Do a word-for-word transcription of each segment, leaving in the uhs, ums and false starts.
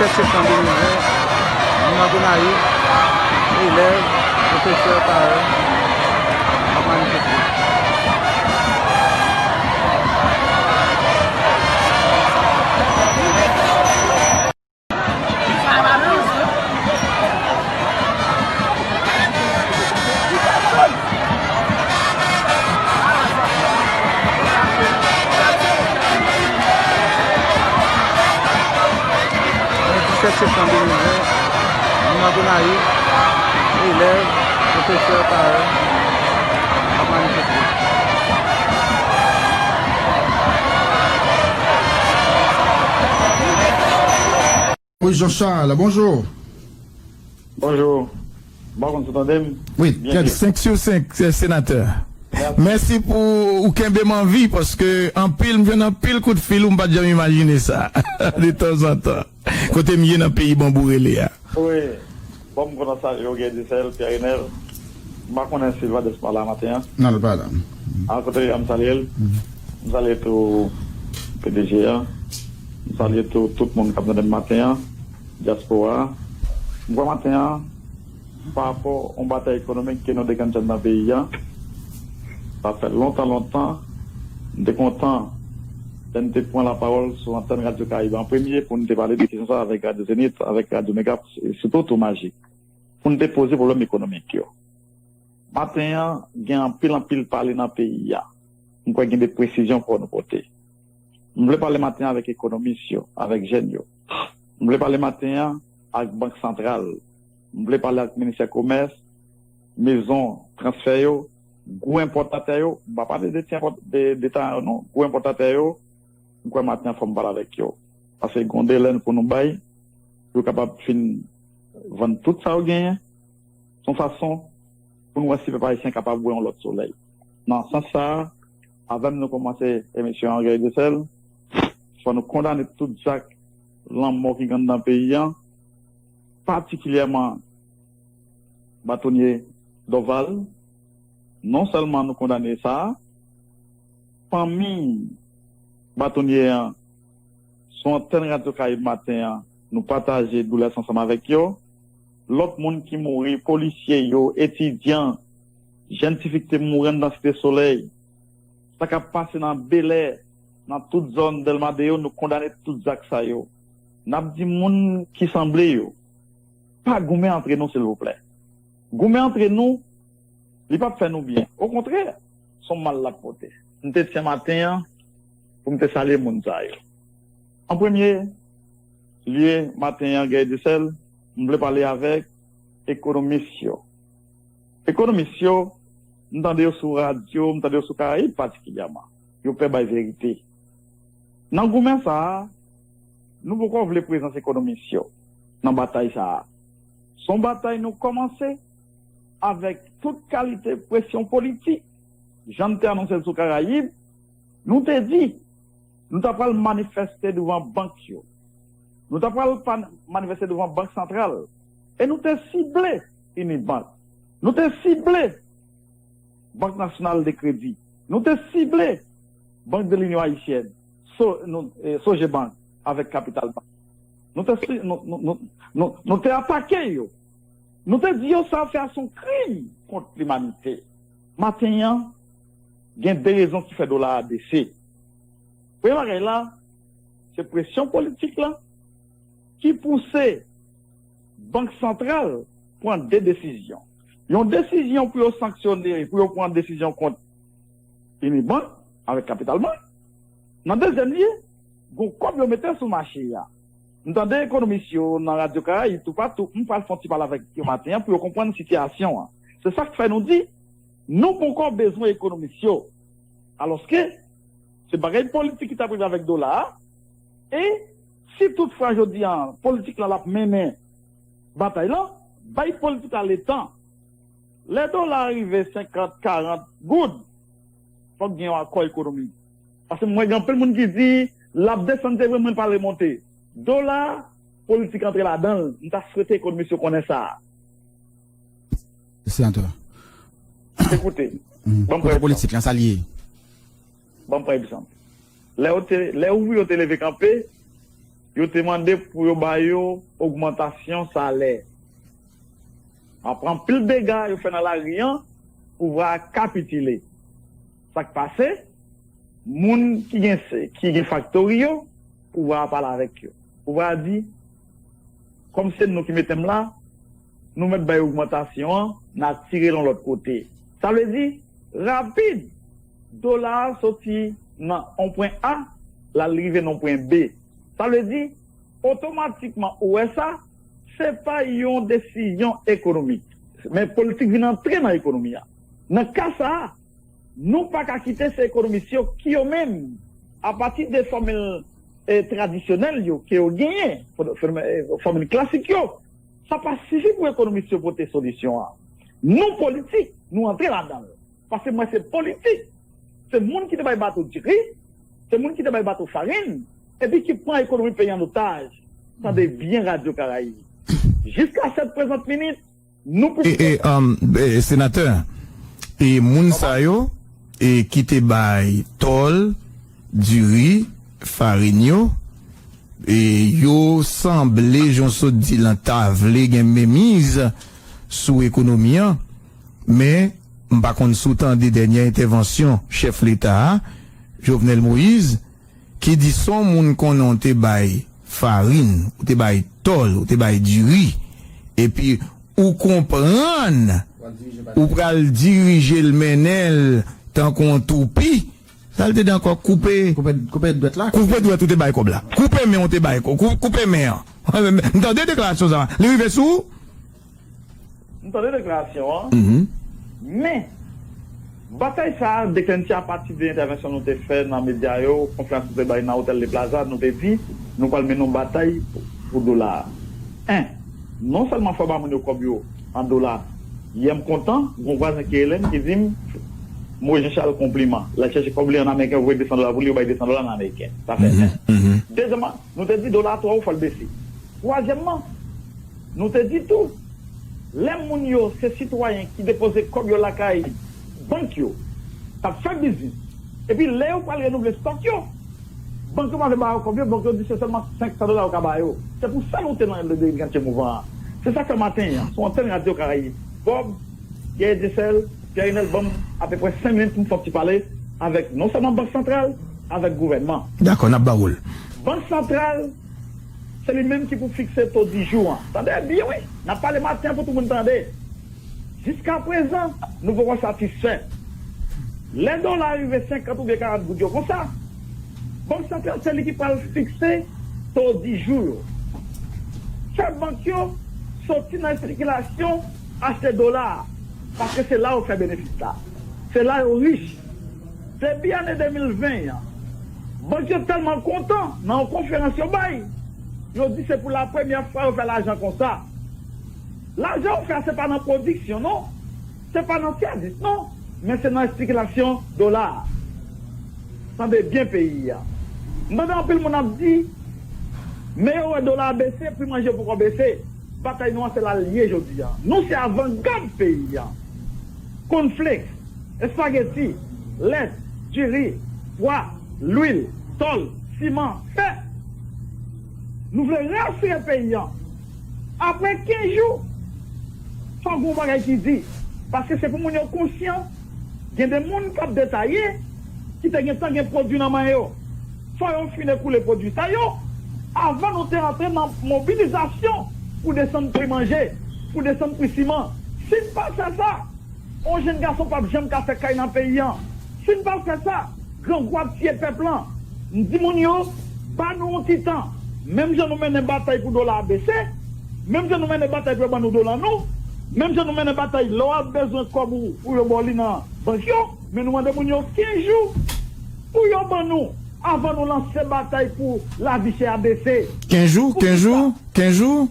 Sèt septanm de mil ven, nou nan Gonayiv, elèv, pwofesè, paran ap manifeste. Disèt septanm de mil ven, nou nan Gonayiv, elèv, pwofesè, paran ap manifeste. Wi, Jean Charles, bonjou. Bonjou. M pa konn si w tande m. Wi, byen klè. Senk sou senk, senatè. Mèsi. Mèsi pou ou kenbe m an vi, paske anpil, m jwenn anpil kout fil ou m pa t janm imajine sa. De tanzantan. Kote m ye nan peyi banbou rele a. Wi. Bon, m kontan salye w, Guy Dussel, Pierre Renel. M pa konnen si Valdès pa la maten an. Non, l pa la. An kote a, m salye l. M salye tou P D G a. M salye tou tout moun k ap tande m maten an. Dyaspora. M kwè maten an, pa rapò yon batay ekonomik ke nou te konn jwenn nan peyi a, sa fè lontan, lontan, m te kontan lè n te pran lapawòl sou antèn Radyo Karayib an premye pou n te pale de kesyon sa avèk Radyo Zenith, avèk Radyo Mega, sitou tou Majik, pou n te poze pwoblèm ekonomik yo. Maten an, gen anpil, anpil pale nan peyi a. M kwè gen de presizyon fò nou pote. M vle pale maten an avèk ekonomis yo, avèk jèn yo. M vle pale maten an ak Bank Santral. M vle pale ak Ministè Komès, mezon transfè yo, gwo enpòtatè yo. M pa pale de ti enpòt-, de, de detayan yo, non. Gwo enpòtatè yo, m kwè maten an fò m pale avèk yo. Paske gen yon delè pou nou bay, pou yo kapab fin vann tout sa yo genyen. Se yon fason pou nou wè si pèp ayisyen kapab wè yon lòt solèy. Nan sans sa a, avè m nou kòmanse emisyon an, Guy Dussel. Fò nou kondane tout zak lanmò ki gen anndan peyi a, patikilyèman batonye Dorval. Non sèlman nou kondane sa, fanmi batonye an, sou antèn Radyo Karayib maten an, nou pataje doulè sa ansanm avèk yo. Lòt moun ki mouri, polisye yo, etidyan, jèn tifi ki te mouri anndan Site Solèy, sa k ap pase nan Belè, nan tout zòn Dèlma de yo, nou kondane tout zak sa yo. N ap di moun ki sanble yo, pa goumen antre nou, silvouplè. Goumen antre nou, li p ap fè nou byen. Okontrè, se yon mal l ap pote. M te tyen maten an pou m te salye moun sa yo. An premye lye, maten an, Guy Dussel, m vle pale avèk ekonomis yo. Ekonomis yo, m tande yo sou radyo, m tande yo sou Karayib patikilyèman. Yo pè bay verite. Nan goumen sa a, nou poko vle prezans ekonomis yo nan batay sa a. Se yon batay nou kòmanse avèk tout kalite presyon politik. Jan n te anonse l sou Karayib, nou te di, nou ta pral manifeste douvan bank yo. Nou ta pral pa-, manifeste douvan Bank Santral. E nou te sible Unibank. Nou te sible Bank Nasyonal de Kredi. Nou te sible Bank de Linyon Ayisyèn, So-, nou, eh, Sogebank avèk Kapital Bank. Nou te si-, nou, nou, nou, nou, nou te atake yo. Nou te di yo sa fè a se yon krim kont limanite. Maten an, gen de rezon ki fè dola a bese. Premye bagay la, se presyon politik la ki pouse Bank Santral pran de desizyon. Yon desizyon pou yo sanksyone, pou yo pran desizyon kont Unibank avèk Kapital Bank. Nan dezyèm lye, gon kòb yo mete sou mache a. M tande ekonomis yo nan Radyo Karayib toupatou, m pral fè yon ti pale avèk yo maten an pou yo konprann sitiyasyon an. Se sa k fè nou di, nou poko bezwen ekonomis yo. Alòske, se bagay politik ki t ap rive avèk dola a. E si toutfwa jodi a, politik la l ap mennen batay la, bay politik la letan. Lè dola a rive senkant, karant goud, fòk gen yon akò ekonomik. Paske mwen gen anpil moun ki di, l ap desann, se vre, men l pral remonte. Dola a, politik antre ladan l. M ta swete ekonomis yo konnen sa. Senatè. Ekoute, mm, ban m pran egzanp. Kote politik la, sa l ye? Ban m pran egzanp. Lè yo te, lè ouvriye yo te leve kanpe, Yo te mande pou yo ba yo ogmantasyon salè. Apre anpil dega yo fè nan lari an, pouvwa a kapitile. Sa k pase? Moun ki gen, ki gen faktori yo, pouvwa a pale avèk yo. Pouvwa a di, kòm se nou ki mete m la, nou mèt bay ogmantasyon an, n a tire l yon lòt kote. Sa vle di, rapid, dola a soti nan yon pwen A, l al rive nan yon pwen B. Sa vle di, otomatikman ou wè sa, se pa yon desizyon ekonomik. Men politik vin antre nan ekonomi a. Nan ka sa a, nou pa ka kite se ekonomis yo ki yo menm, apati de fòmil eh, tradisyonèl yo ke yo genyen, fò- fò- eh, fòmil klasik yo, sa pa sifi pou ekonomis yo pote solisyon an. Nou politik, nou antre ladan l. Paske mwen se politik. Se moun ki te bay bato diri, se moun ki te bay bato farin, epi ki pran ekonomi peyi an otaj. Tande byen Radyo Karayib. Jiska sèt prezant minit, nou pou e, e, um, e, senatè, e moun sa yo e ki te bay tòl, diri, farin yo, e yo sanble, jan w sot di lan, ta vle gen menmiz sou ekonomi an, men m pa konn si w tande dènyè entèvansyon chèf Leta a, Jovenel Moïse, ki di se yon moun konnen w te bay farin, ou te bay tòl, ou te bay diri, epi ou konprann ou pral dirije l, mennen l tankou yon toupi. Sa l te di ankò? Koupe, koupe, koupe dwèt la. Koupe dwèt ou te bay kòb la. Koupe men ou te bay kòb. Kou- Koupe men an. M tande deklarasyon sa. Li rive sou ou? M tande deklarasyon an. Mhm. Men, batay sa a deklannche apati de entèvansyon nou te fè nan medya yo, konferans nou te bay nan Hotel de Plaza, nou te di, nou pral mennen yon batay pou, pou dola a. En, non sèlman fò ba moun yo kòb yo an dola. Yè m kontan, gon vwazen ki rele m, ki di m, Moïse Jean Charles konpliman. L al chèche kòb li an ameriken, voye de san dola pou li, yo bay de san dola an ameriken. Sa fè en. Mhm. Dezyèmman, nou te di dola a twò wo, fò l bese. Twazyèmman, nou te di tou, lè moun yo se sitwayen ki depoze kòb yo lakay bank yo, k ap fè biznis, epi lè yo pral renouvle stòk yo, bank yo pa vle ba yo kòb yo, bank yo di se sèlman senk san dola yo ka ba yo. Se pou sa nou te nan le de granche mouvan an. Se sa k fè maten an, sou antèn Radyo Karayib, Bob, Pierre Etjensèl, Pierre Inel, ban m apeprè senk minit pou m fè yon ti pale avèk non sèlman Bank Santral, avèk gouvènman. Dakò, n ap ba w l. Bank Santral, se li menm ki pou fikse to di jou an. Tande byen, wi. N ap pale maten an pou tout moun tande. Jiska prezan, nou poko satisfè. Lè dola a rive senkant oubyen karant goud yo konsa, Bank Santral se li ki pral fikse to di jou yo. Fè bank yo soti nan espekilasyon achte dola a, paske se la yo fè benefis la. Se la yo rich. Depi ane de mil ven an, bank yo tèlman kontan nan yon konferans yo bay, yo di se pou la premyè fwa yo fè lajan konsa. Lajan yo fè a se pa nan pwodiksyon non, se pa nan sèvis non, men se nan espekilasyon dola a. Tande byen peyi a. M tande anpil moun ap di, men yo wè dola a bese, pri manje yo poko bese. Batay nou an se la l ye jodi a. Nou se avangad peyi a. Kònflèks, espageti, lèt, diri, pwa, lwil, tòl, siman, fè. Nou vle rasire peyi a. Apre kenz jou, fò gen yon bagay ki di. Paske se pou moun yo konsyan, gen de moun k ap detaye, ki te gentan gen pwodui nan men yo. Fò yo fin ekoule pwodui sa yo, avan nou te antre nan mobilizasyon pou desann pri manje, pou desann pri siman. Si n pa fè sa, yon jenn gason p ap janm ka fè kay nan peyi a. Si n pa fè sa, grangou ap tiye pèp lan. M di moun yo, ba nou yon ti tan. Menm jan nou mennen batay pou dola a bese, menm jan nou mennen batay pou yo ban nou dola nou, menm jan nou mennen batay lè w ap bezwen kòb ou pou yo ba w li nan bank yo, men nou mande moun yo kenz jou pou yo ban nou, avan nou lanse batay pou lavi chè a bese. Kenz jou, kenz jou, kenz jou,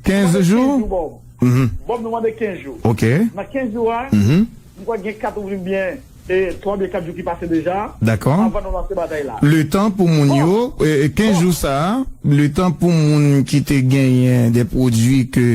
kenz jou. Bòb, nou mande kenz jou. Ok. Nan kenz jou a, m kwè gen kat oubyen e twa oubyen kat jou ki pase deja, dakò, anvan nou lanse batay la. Letan pou moun yo, e, e, kenz jou sa a, letan pou moun ki te genyen de pwodui ke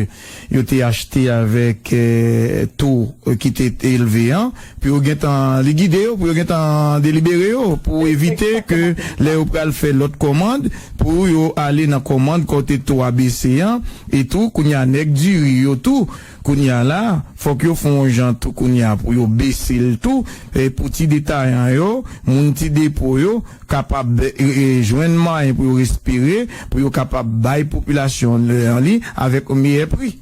yo te achte avèk, e, to, e, ki te elve an, pou yo gentan ligide yo, pou yo gentan delibere yo, pou evite ke lè yo pral fè lòt kòmand, pou yo ale nan kòmand kote to a bese an, e tou, kounye a nèg diri yo tou, kounye a la, fòk yo fè yon jan tou kounye a pou yo bese l tou, e pou ti detayan yo, moun ti depo yo, kapab, e, e, jwenn mwayen pou yo respire, pou yo kapab bay popilasyon an li avèk yon meyè pri.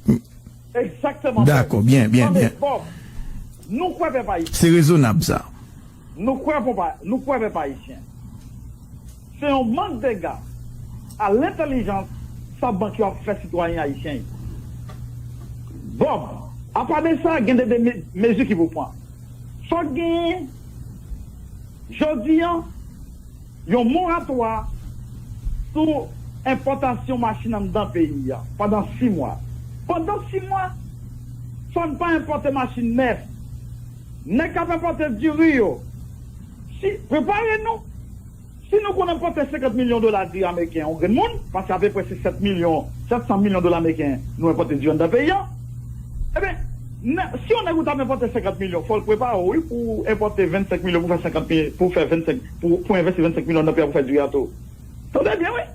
Egzakteman, Bob. Dakò, byen, byen, byen. Bob, nou kwè pèp ayisyen. Se rezonab sa. Nou kwè pèp a-, nou kwè pèp ayisyen. Se yon mank dega a lentèlijans sa bank yo ap fè sitwayen ayisyen yo. Bob, apa de sa, gen de, de me-, mezi ki pou pran. Fòk genyen, jodi an, yon moratwa sou enpòtasyon machin anndan peyi a pandan sis mwa. Pandan sis mwa, fò n pa enpòte machin nèf. Nèg k ap enpòte diri yo, si, prepare nou. Si nou konn enpòte senkant milyon dola diri ameriken yon grenn moun, paske apeprè se sèt milyon, sèt san milyon dola ameriken nou enpòte diri anndan peyi a, ebyen, nè-, si yon nèg ou t ap enpòte senkant milyon, fò l prepare w, wi, pou w enpòte vennsenk milyon, pou fè senkant milyon, pou fè vennsenk, pou, pou envesti vennsenk milyon nan peyi a pou fè diri a tou. Tande byen, wi.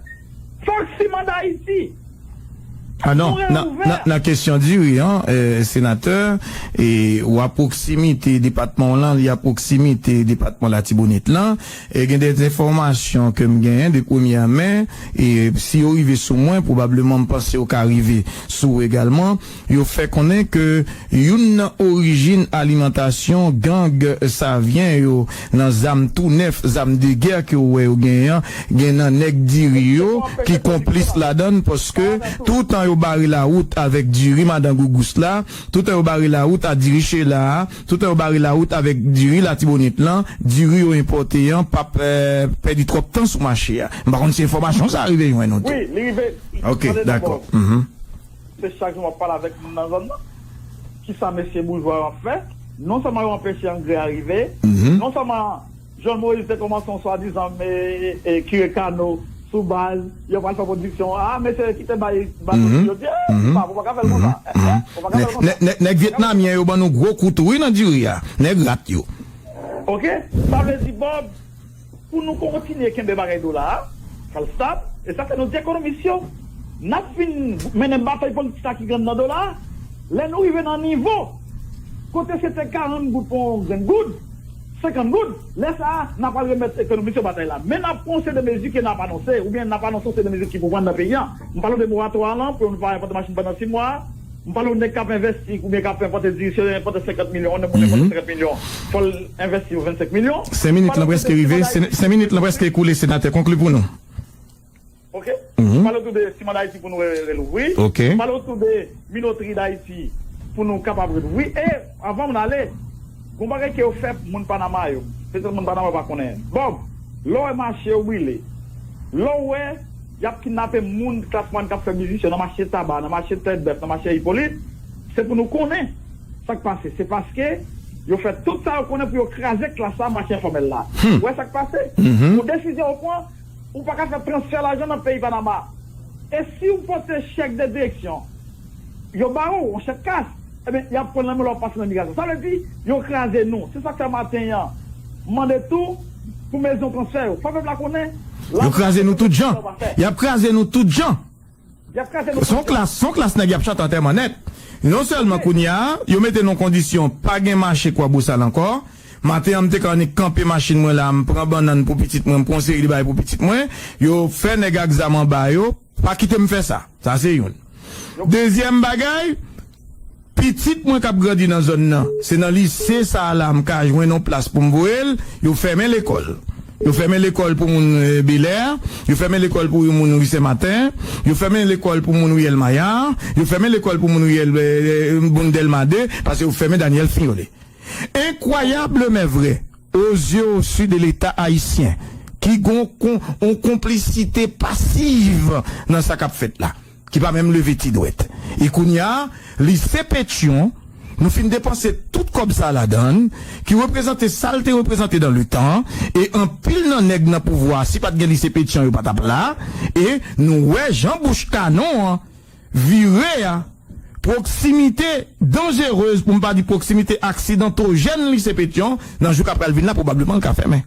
Fòk Siman Dayiti. Ah non, nan, nan, nan kesyon diri an, eh, senatè, e ou a pwoksimite depatman w lan, li a pwoksimite depatman Latibonit lan. E gen de enfòmasyon ke m genyen de premyè men, e si yo rive sou mwen, pwobableman m panse yo ka rive sou ou egalman, yo fè konnen ke youn nan orijin alimantasyon gang Savyen yo nan zam tou nèf, zam de gè ke w wè yo genyen an, gen nan nèg diri yo ki konplis ladan l, paske toutan yo bare lawout avèk diri madan Gougous la, toutan yo bare lawout a diri Chela a, toutan yo bare lawout avèk diri Latibonit lan, diri yo enpòte an p ap, eh, pèdi twòp tan sou mache a. M pa konn si enfòmasyon sa a rive jwenn ou tou. Wi, li rive. Ok, dakò. Mhm. Se chak jou m ap pale avèk moun nan zòn nan. Kisa mesye boujwa yo ap fè? Non sèlman yo anpeche angrè a rive, mhm, non sèlman Jovenel Moïse te kòmanse yon swadizan, e, e, kire kano sou baz, yo pral fè pwodiksyon. Ah, mesye, kite bay bato, mhm, yo di, eh, mhm, pa, ou pa ka fè l konsa. Mhm. Eh, eh, ou pa ka fè l konsa. Nèg, nèg, nèg vyetnamyen yo ban nou gwo kou tou, wi, nan diri a. Nèg rat yo. Ok? Sa vle di, Bob, pou nou kontinye kenbe bagay dola a, fè l stab, e sa fè nou di ekonomis yo, n ap fin mennen batay politik sa ki gen nan dola a, lè nou rive nan nivo kote se te karant goud pou yon grenn goud, senkant goud, lè sa a, n ap al remèt ekonomis yo batay la. Men n ap pran yon seri de mezi ke n ap anonse, oubyen n ap anonse yon seri de mezi ki pou pran nan peyi a. M pale w de moratwa a lan, pou nou pa enpòte machin pandan sis mwa, m pale w nèg k ap envesti, oubyen k ap enpòte diri, si yo enpòte senkant milyon, yon moun enpòte senkant milyon, fò l envesti yo vennsenk milyon. Senk minit lan prèske rive, sen-, senk minit lan prèske ekoule, senatè, konkli pou nou. Ok? Mhm. M pale w tou de Siman Dayiti pou nou re-, relouvri. Ok. M pale w tou de Minotri Dayiti pou nou kapab relouvri. E, anvan m ale, gon bagay ke yo fè moun Panama yo. Petèt moun Panama yo pa konnen. Bob, lè w wè mache yo brile, lè w wè y ap kidnape moun klas mwayèn k ap fè biznis yo nan mache Taba, nan mache Tèt Bèf, nan mache Ipolit, se pou nou konnen sa k pase. Se paske yo fè tout sa yo konnen pou yo kraze klas la, mache enfòmèl la. Hmm. Ou wè sa k pase? Mhm. Yon desizyon yo pran, ou pa ka fè transfè lajan nan peyi Panama. E si w pote chèk de direksyon, yo ba w yon chèk kas, ebyen, y ap pran nan men w, l ap pase nan migrasyon. Sa vle di, yo kraze nou. Se sa k fè maten an, m mande tou pou mezon transfè yo. Fò pèp la konnen, yo kraze nou tout jan. Y ap kraze nou tout jan. Y ap kraze nou tout jan. Se yon klas, se yon klas nèg y ap chante antèman nèt. Non sèlman kounye a, yo mete nou kondisyon, pa gen mache Kwabosal ankò. Maten an, m te ka annik kanpe machin mwen la, m pran bannann pou pitit mwen, m pran yon seri de bagay pou pitit mwen. Yo fè nèg ak zam anba yo, pa kite m fè sa. Sa se youn. Dezyèm bagay, pitit mwen k ap grandi nan zòn nan, se nan lise sa a la m ka jwenn yon plas pou m voye l, yo fèmen lekòl. Yo fèmen lekòl pou moun, eh, Belè, yo fèmen lekòl pou moun ri Sen Maten, yo fèmen lekòl pou moun ri Èl Maya, yo fèmen lekòl pou moun ri Èl, eh, eh, moun Dèlma de, paske yo fèmen Daniel Fignolé. Incroyable mais vrai, aux yeux aussi de Leta ayisyen, ki gon kon, on konplisite pasiv nan sa k ap fèt la, ki pa menm leve ti dwèt. E kounye a, lise Petyon, Nou fin depanse tout kòb sa ladan l, ki reprezante sa l te reprezante dans le temps, e anpil nan nèg nan pouvwa, si pa t gen lise Petyon, yo pa t ap la, e nou wè jan bouch kanon an vire a, pwoksimite danjerez, pou m pa di pwoksimite aksidantojèn lise Petyon, nan jou k ap pral vin la, pwobableman l ka fèmen.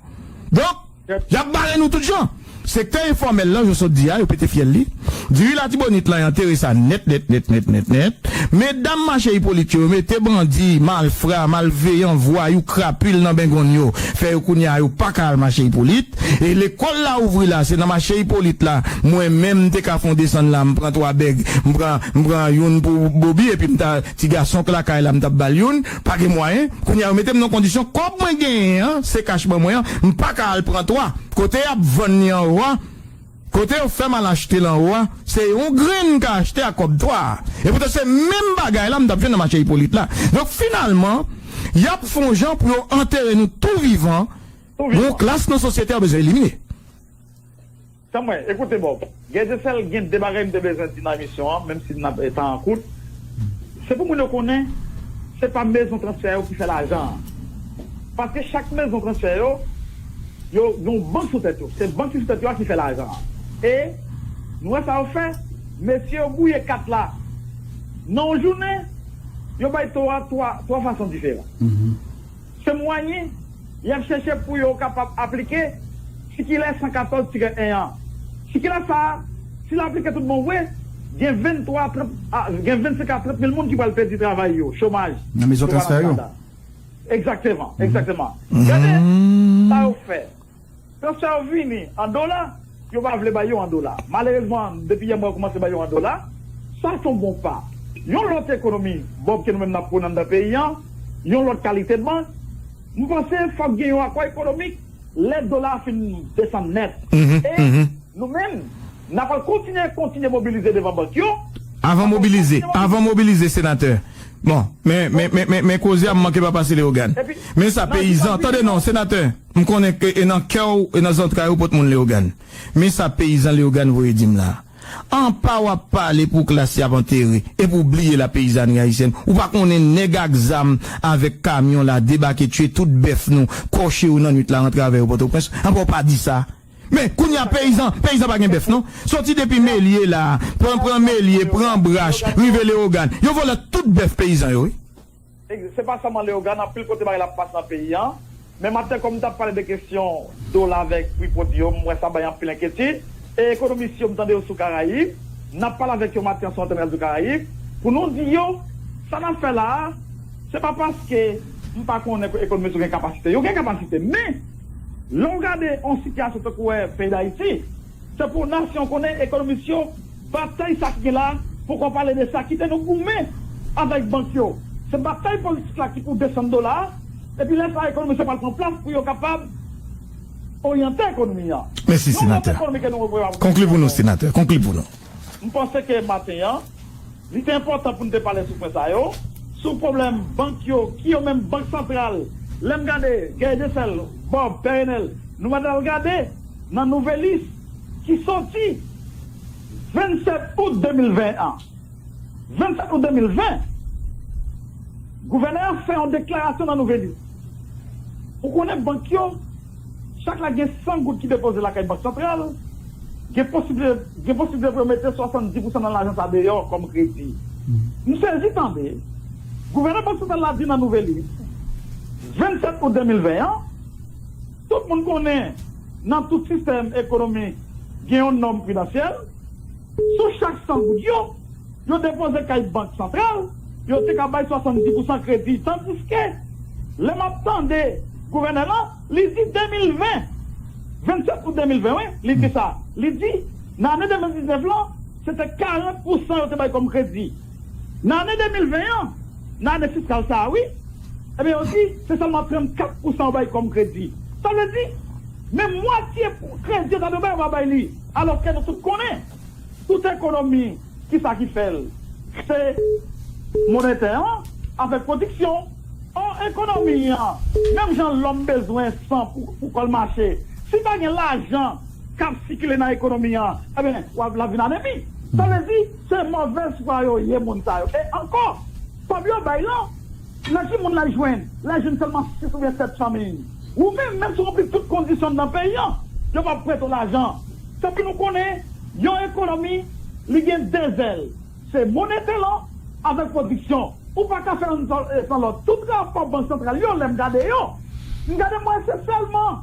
Donk, y ap bare nou tout jan. Sektè enfòmèl lan, jan w sot di a, yo pete fyèl li. Diri Latibonit lan, y antere sa nèt, nèt, nèt, nèt, nèt, nèt. Medam mache Ipolit yo, yo mete bandi, malfra, malveyan, vwayou, krapil nan bengonn yo. Fè yo kounye a, yo pa ka al mache Ipolit. E lekòl la ouvri la, se nan mache Ipolit la. Mwen menm, m te ka fè yon desann la, m pran twa bèg, m pran, m pran youn pou Bobi, epi m ta, ti gason k lakay la, m t ap ba l youn. Pa gen mwayen. Kounye a, yo mete m nan kondisyon, kòb mwen genyen an, se kach ban mwen an, m pa ka al pran twa. Kote y ap vann li anwo a, kote yo fè m al achte l anwo a, se yon grenn m ka achte ak kòb twa a. Epoutan, se menm bagay la m t ap jwenn nan mache Ipolit la. Donk, finalman, y ap fè yon jan pou yo antere nou tou vivan. Yon klas nan sosyete a bezwen elimine. Tanmwen, ekoute, Bob. Gen de sèl, gen de bagay m te bezwen di nan emisyon an, menm si n ap, eh, tan an kout. Se pou moun yo konnen, se pa mezon transfè yo ki fè lajan an. Paske chak mezon transfè yo, yo gen yon bank sou tèt yo. Se bank ki sou tèt yo a ki fè lajan an. E nou wè sa yo fè, mesye yo bwouye kat la. Nan yon jounen, yo bay to a twa, twa fason diferan. Se mwayen y ap chèche pou yo kapab aplike sikilè san katòz tirè en an. Sikilè sa a, si l aplike tout bon vre, gen venntwa a trant, a, gen vennsenk a trant mil moun ki pral pèdi travay yo, chomaj. Nan mezon transfè yo. Egzakteman, egzakteman. Gade sa yo fè. Transfè yo vini an dola, yo pa vle bay yo an dola. Malerezman, depi yè mwen kòmanse bay yo an dola, sa se yon bon pa. Yon lòt ekonomi, Bob, ke nou menm n ap pran anndan peyi an, yon lòt kalite de bank, m panse fòk gen yon akò ekonomik lè dola a fin desann nèt. E nou menm, n ap kontinye, kontinye mobilize devan bank yo. Avan mobilize, avan mobilize, senatè. Bon, men, men, men, men, men koze a m manke pa pase Leyogàn. Men sa, peyizan, tande non, senatè. M konnen ke e nan kè w, e nan zantray ou pot moun Leyogàn. Men sa peyizan Leyogàn voye di m la. Anpa w ap pale pou klas y ap antere, epi w bliye lapeyizanri ayisyèn. Ou pa konnen nèg ak zam avèk kamyon la debake, tiye tout bèf nou, kòche yo nan nwit la, rantre avè yo Pòtoprens. Anpa w pa di sa. Men, kounye a, peyizan, peyizan pa gen bèf, non. Soti depi Melye la, pran, pran Melye, pran Brach, rive Leyogàn. Yo vòlè tout bèf peyizan yo, wi. Se pa sèlman Leyogàn, anpil kote bagay la ap pase nan peyi an. Men maten, kòm m t ap pale de kesyon dola avèk pri pwodui yo, m wè sa bay anpil enkyetid. E ekonomis yo, m tande yo sou Karayib. N ap pale avèk yo maten an sou antèn Radyo Karayib pou nou di yo, sa n ap fè la a, se pa paske m pa konnen ke ekonomis yo gen kapasite. Yo gen kapasite, men lè w gade yon sitiyasyon tankou wè peyi Dayiti, se pou nasyon konnen ekonomis yo batay sa ki gen la, poko pale de sa, kite nou goumen avèk bank yo. Se batay politik la ki pou desann dola a, epi lè sa a ekonomis yo pral pran plas pou yo kapab oryante ekonomi an. Mèsi, senatè. Konkli pou nou, senatè. Konkli pou nou. M panse ke maten an, li te enpòtan pou n te pale sou pwen sa yo, sou pwoblèm bank yo, ki yo menm bank santral. Lè m gade, Guy Desel, Bob, Pè Renel, nou mande al gade nan Nouvèlis ki soti vennsèt out de mil ven an. Vennsèt out de mil ven, gouvènè a fè yon deklarasyon nan Nouvèlis. Ou konnen bank yo, chak la gen san goud ki depoze lakay Bank Santral, gen posiblite, gen posiblite pou yo mete swasanndis pousan nan lajan sa deyò kòm kredi. M sezi tande, gouvènè Bank Santral la di nan Nouvèlis, vennsèt out de mil ven an, tout moun konnen nan tout sistèm ekonomik, gen yon nòm pridansyèl, sou chak san goud yo, yo depoze kay Bank Santral, yo te ka bay swasanndis pousan kredi. Tandiske, lè m ap tande gouvènè lan, li di de mil ven, vennsèt out de mil ven, wi, li di sa. Li di, nan ane de mil diznèf lan, se te karant pousan yo te bay kòm kredi. Nan ane de mil ven an, nan ane fiskal sa a, wi, ebyen, yo di, se sèlman trannkat pousan yo bay kòm kredi. Sa vle di, menm mwatye kredi yo ta dwe bay, yo pa bay li. Alòske nou tout konnen, tout ekonomi, kisa ki fè l? Se monetè an avèk pwodiksyon. An ekonomi an, menm jan lòm bezwen san pou, pou kò l mache, si pa gen lajan k ap sikile nan ekonomi an, ebyen, w ap, l ap vin anemi. Sa vle di, se movèz fwa yo ye, moun sa yo. E ankò, kòb yo bay lan, Nan ki moun l al jwenn? L al jwenn sèlman sis oubyen sèt fanmi. Ou menm, menm si w ranpli tout kondisyon nan peyi an, yo p ap prete w lajan. Se pou nou konnen, yon ekonomi, li gen de zèl. Se monete lan avèk pwodiksyon. Ou pa ka fè youn san, eh, san lòt. Tout rapò Bank Santral yo, lè m gade yo, m gade m wè se sèlman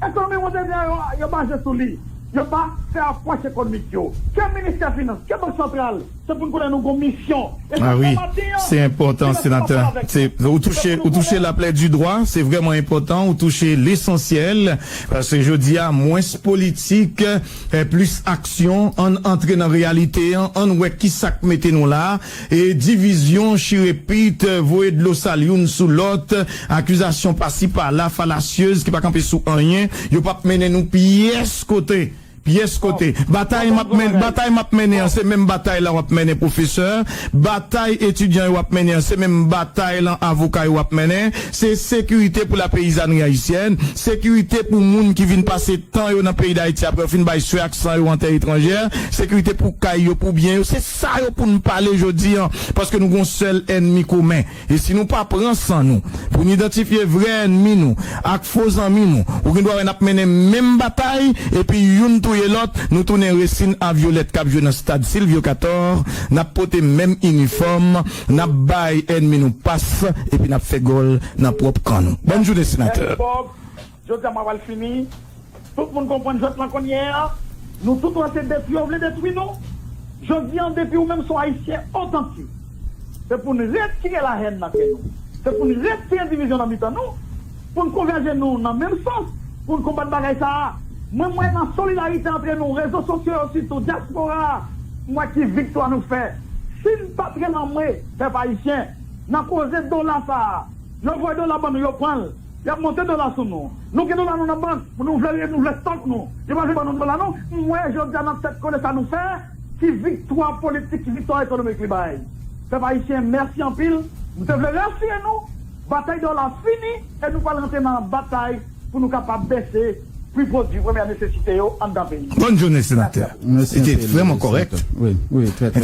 ekonomi monetè yo, yo baze sou li. Yo pa fè apwòch ekonomik yo. Ke ministè finans, ke Bank Santral, se pou n konnen nou gon misyon. E sa fè maten an, se enpòtan, senatè. Se, ou touche, ou touche la plaie du doigt, se vrèman enpòtan, ou touche lesansyèl, paske jodi a, mwens politik, eh, plis aksyon, ann antre nan reyalite an, ann wè ki sa k mete nou la, e divizyon, chire pit, voye dlo sal youn sou lòt, akizasyon pasi pala, falasyez, ki pa kanpe sou anyen, yo p ap mennen nou pyès kote. Pyès kote. Batay m ap men-, batay m ap mennen an, se menm batay la w ap mennen, pwofesè. Batay etidyan yo ap mennen an, se menm batay lan avoka yo ap mennen. Se sekirite pou lapeyizanri ayisyèn, sekirite pou moun ki vin pase tan yo nan peyi Dayiti apre yo fin bay swe ak san yo an tè etranjè, sekirite pou kay yo, pou byen yo. Se sa yo pou n pale jodi an, paske nou gon sèl ènmi komen. E si nou pa pran san nou pou n idantifye vrè ènmi nou ak fo zanmi nou, ou gen dwa wè n ap mennen menm batay, epi youn touye lòt, nou tounen resin a vyolèt k ap jwe nan stad Sylvio Cator, n ap pote menm inifòm, n ap bay ènmi nou pas, epi n ap fè gòl nan pwòp kan nou. Bòn jounen, senatè. Jodi a m ap al fini. Tout moun konprann jwèt lan kounye a. Nou tout wè se detwi yo vle detwi nou. Jodi a, depi ou menm se yon Ayisyen otantik, se pou n retire lahèn nan kè nou. Se pou n retire divizyon nan mitan nou. Pou n konvèje nou nan menm sans. Pou n konbat bagay sa a. Mwen, mwen nan solidarite antre nou, rezo sosyo yo sitou, dyaspora a. M wè ki viktwa nou fè. Si n pa t rele anmwe, pèp ayisyen, nan koze dola sa a, yo voye dola ban nou, yo pran l. Y ap monte dola sou nou. Nou gen dola nou nan bank, nou vle, nou vle stòk nou. Yo pa vle ban nou dola nou. M wè jodi a nan tèt kole sa nou fè, ki viktwa politik, ki viktwa ekonomik li bay. Pèp ayisyen, mèsi anpil. Nou te vle rasire nou, batay dola fini, e nou pral rantre nan batay pou nou kapab bese pri pwodui premyè nesesite yo anndan peyi. Bòn jounen, senatè. Mèsi anpil, senatè. Wi, wi, trè, trè.